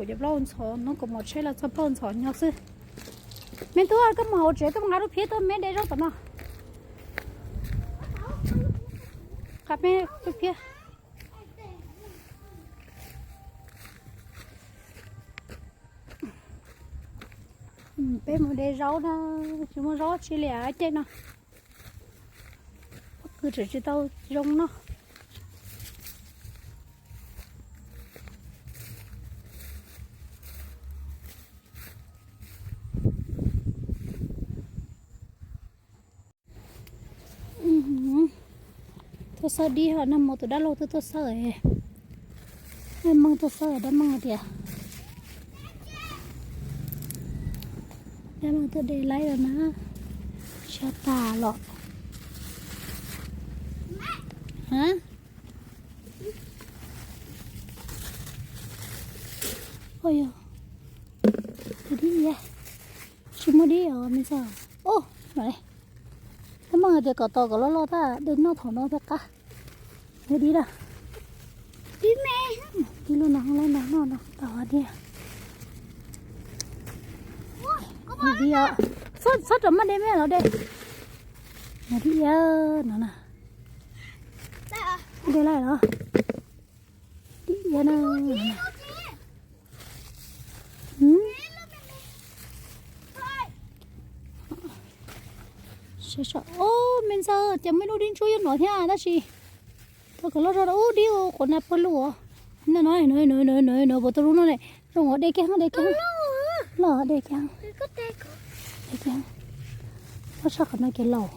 Cov plaub hau ntxhov no kuv mam tsheb los txog plaub hau ntxhov nyob xwb. Me tub, koj mus hauv tsev, koj mus nqa lub phiab tuaj me de zaub tom no. Nqa me lub phiab. Peb mus de zaub na, tsis muaj zaub tsi li tej no. Pob kws tseem tsis tau zoo noj. Tuaj xawb dib ho, nag hmo tus dab laug tuaj tuaj xawb, dab meej tuaj xawb, dab meej tias, dab meej tuaj de laib los na, tsis tas los. Ua yog dib, tsis muaj dib os me ntxawg. Dab meej hais tias kom tos kom loj loj tag de noj thaum no thiaj qab. Dib na, dib lub no, lub no noj no tau tiag. Dib, txhob rau maj de me los de. Dib no na, de laj los. Dib na. Ub, me ntxawg, cas muaj ib lub dib ntsuab nyob no thiab tab sis tau kom loj zog. Ub, dib quav na pawg lug os. No no no no no, puas tau lub no ne? Zoo os, de kiag, de kiag. Loj, de kiag. De kiag. Loj tshaj qhov no ces laus.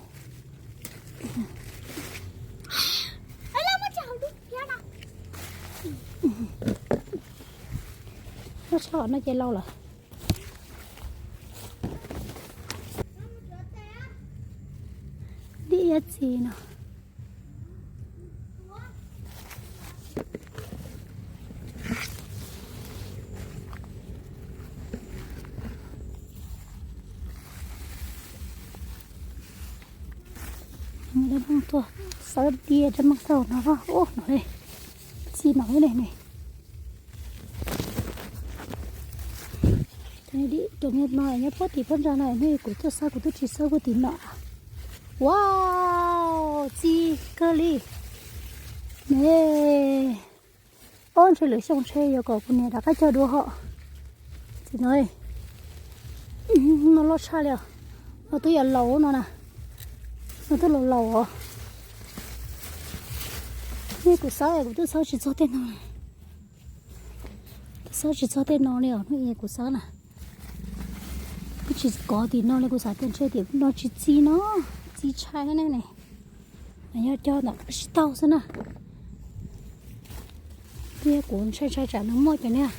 Loj tshaj qhov no ces laus lawm. Dib iab txiv no. Dab meej tuaj xawb dib, dab meej xawb no, ub no, txi no ne ne. Cov no nyob puag tim phab ntsa no, kuv tuaj xawb kuv twb tsis xawb puag tim no. Wow, txi kawg li ne. Ob, ntshe lwm xyoo ntshe yuav kom kuv niam rov qab cog dua hos. Txi no, no loj tshaj li os. No twb yuav laus no na. No twb laus laus os. Nej, kuv xawb kuv twb xawb tsis txog tej no. Twb xawb tsis txog tej no li os, hnub ib kuv xawb na. Twb tsis kov tim no li, kuv xav tias ntshe tim no tsis txi no, txi tshaj ne ne. Mas yog cog ntawm qab sib taug xwb na. Thiab kuv ntshai ntshai tsam nws muaj cov niag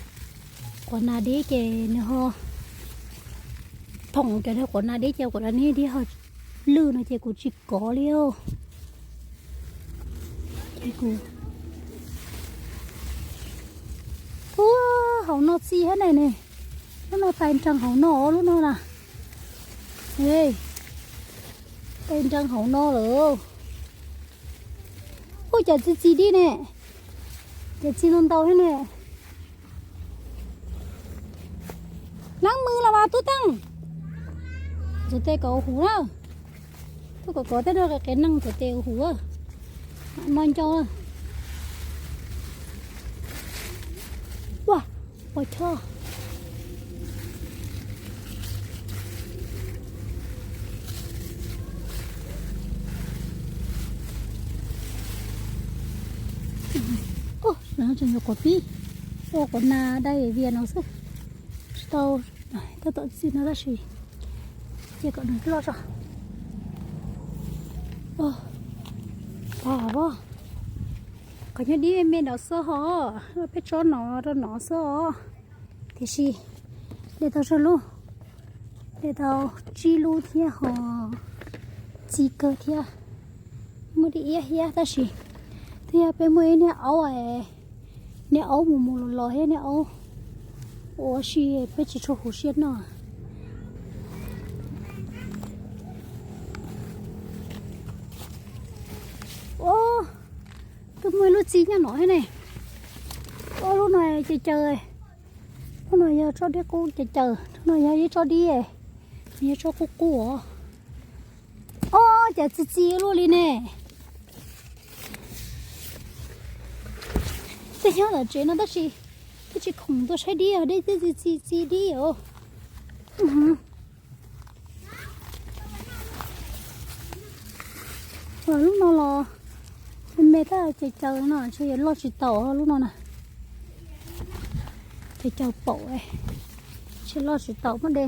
quav nas dib ces nws ho thoom cov niag quav nas dib ces quav nas dib ho lwj no ces kuv tsis kov li os. Ces kuv, ua, hauv no txi thiab ne ne. Lub no tais nreeg hauv no, lub no na. Tais nreeg hauv no lawm. Ua, cas txi txi dib ne. Cas txi ntau ntau thiab ne. Lab mws los mas tub teej. Ntxuav tes kom huv na. Tuaj kom kov tej no qias neeg ntxuav tes huv. Mam no nco. Ua, ua choj. Ua, no tseem yog quav pib, ua quav nas dai vias no xwb. Tsis tau, tab tom txi no tab sis cia kom nws loj tso. Ua, qhov nyob dib me me no xwb hos, peb tsob no rau no xwb os. Tiam sis de tau tsawg lub, de tau tsib lub thiab hos, txi kawg thiab. Muaj dib iab thiab tab sis twb yog peb muaj ib niag aub, niag aub mus mus los los thiab niag aub ua si peb tsis tshua huv siab noj. Ua, twb muaj ib lub txi nyob no thiab ne. Ua, lub no caws caws. Tsob no yog tsob dib qub caws caws, tsob no yog ib tsob dib, yog tsob qub qub os. Ob, cas txi txi luaj li ne. Tej nyob tom tsev no tab sis twb tsis khoom tuaj saib dib os, dib twb txi txi txi dib os. Lub no los me me tab caws caws no ntshe yuav loj tsis taus lub no na. Caws caws paum, ntshe loj tsis taus muab de.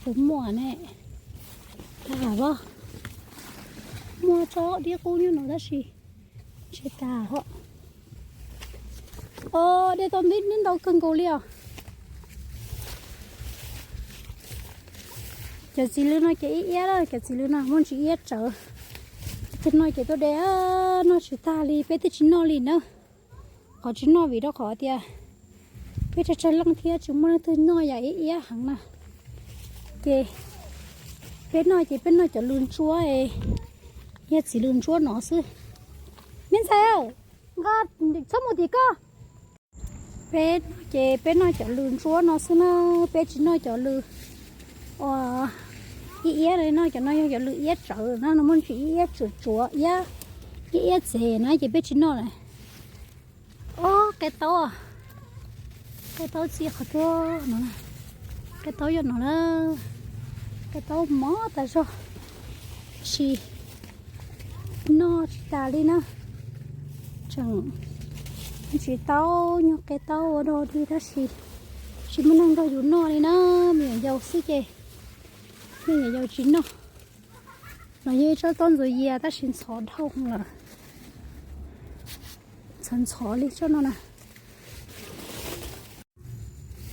Puas muaj ne? Tag los, muaj tsob dib qub nyob no tab sis ntshe tag os. Os, de tau ntau kawg nkaus li os. Cov txiv lws no ces ib iab lawm, cov txiv lws no muaj ntsis iab tsawv. Cov no ces tuaj de noj tsis tag li, peb twb tsis noj li na. Qhov tsis noj vim rau qhov tias peb tsawg tsawg leej thiab tsis muaj leej twg noj yam ib iab heev na. Ces peb noj ces peb noj cov lws ntsuab, yog txiv lws ntsuab no xwb. Me ntxhais, nqa, txhob mus tim koj. Peb ces peb noj cov lws ntsuab no xwb na, peb tsis noj cov lws ua ib iab li no, cov no yog cov lws iab tsawv na, no muaj ntsis ib iab tsuav tsuav iab, ib iab txev na ces peb tsis noj lawm. Ob, qe taub, qe taub txi qhov tuaj no, qe taub yog no na, qe taub mob tas zog, tab sis noj tsis tas li na. Tseem tsis tau nyuag qe taub ua dog dig tab sis tsis muaj neeg nrog yus noj li na, me nyuam yaus xwb ces me nyuam yaus tsis noj. No yog ib tsob taub ntxuav yias tab sis ntxhov dhau lawm, ntxhov ntxhov li tsob no na.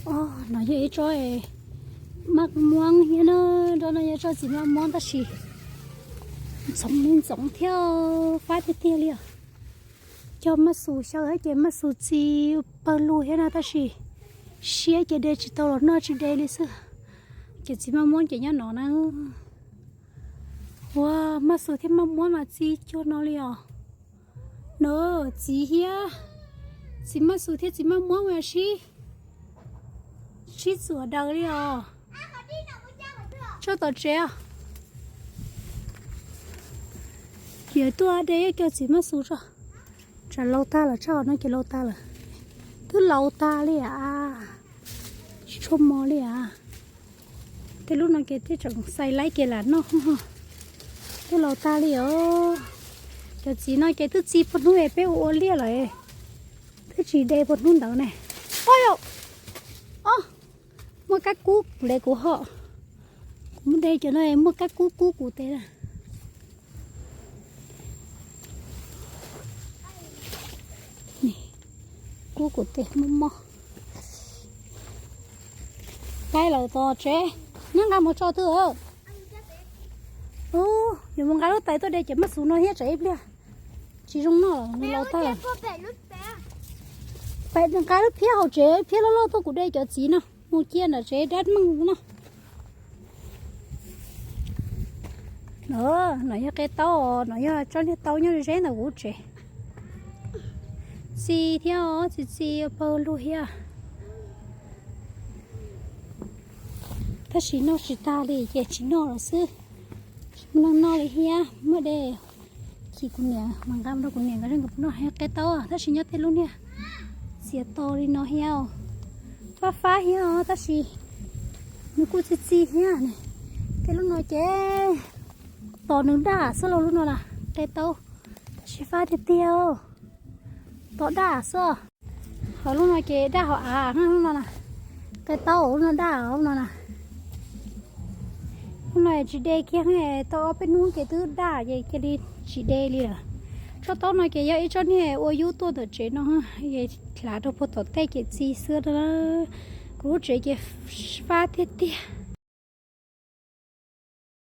Os, no yog ib tsob maj muab thiab na, tsob no yog tsob txiv maj muab tab sis ntxoov li ntxoov thiab, fab tiag tiag li os. Cog maj xus xyaw ces maj xus txi pawg lug thiab na tab sis siab ces de tsis tau los noj tsis de li xwb. Ces txiv maj muab ces nyob no na. Ua, maj xus thiab maj muab mas txi cuag no li os. No, txiv thiab, txiv maj xus thiab txiv maj muab mas sib, sib txuam daws li os. Tsob tom tsev, yuav tuaj de cog txiv maj xus tso. Tsam laus tag lawm, tsob no ces laus tag lawm. Twb laus tag li as, tsis tshua mos li as. Tej lub no ces twb tseem xais laib kiag lam noj. Twb laus tag li os. Cov txiv no ces twb txi puag hnub peb ua ua liaj lawm, twb tsis de puag hnub ntawd ne. Oj yom, o, muaj kab kub kuv le kuv ho, kuv muab de cov no muaj kab kub kub kuv tes na. Kub kuv tes mob mob. Qaib lawm tom tsev, neb nqa mus tso twg? Ub, yuav mus nqa lub tais tuaj de cov maj xus no thiab tsam ib pliag tsis zoo noj, nws laus tag lawm. Pais nqa lub phiab hauv tsev, phiab loj loj tuaj kuv de cov txiv no mus cia nram tsev dab meej no. No yog qe taub, no yog tsob niag taub nyob ze ntawm kuv tsev. Txi thiab os, txi txi pawg lug thiab. Tab sis noj tsis tag li ces tsis noj lawm xwb. Tsis muaj neeg noj li thiab, muab de, ces kuv niam mas nqa mus rau kuv niam nkawd, nkawd noj thiab. Qe taub tab sis nyob tej lub niag txiav to li no thiab, fab fab thiab tab sis nws kuj txi txi thiab. Tej lub no ces tos nws daj xwb lauj, lub no na, qe taub tab sis fab tiag tiag, tos daj xwb. Ho lub no ces daj hauv av, lub no na, qe taub lub no daj lub no na. Lub no tsis de kiag, tau ob peb hnub ces twb daj ces cia li tsis de li lawm. Tsob taub no ces yog ib tsob niag ua yub tuaj ntawm tsev no, hlav rau puag tom tej ces txi xwb na. Kuv lub tsev ces fab tiag tiag.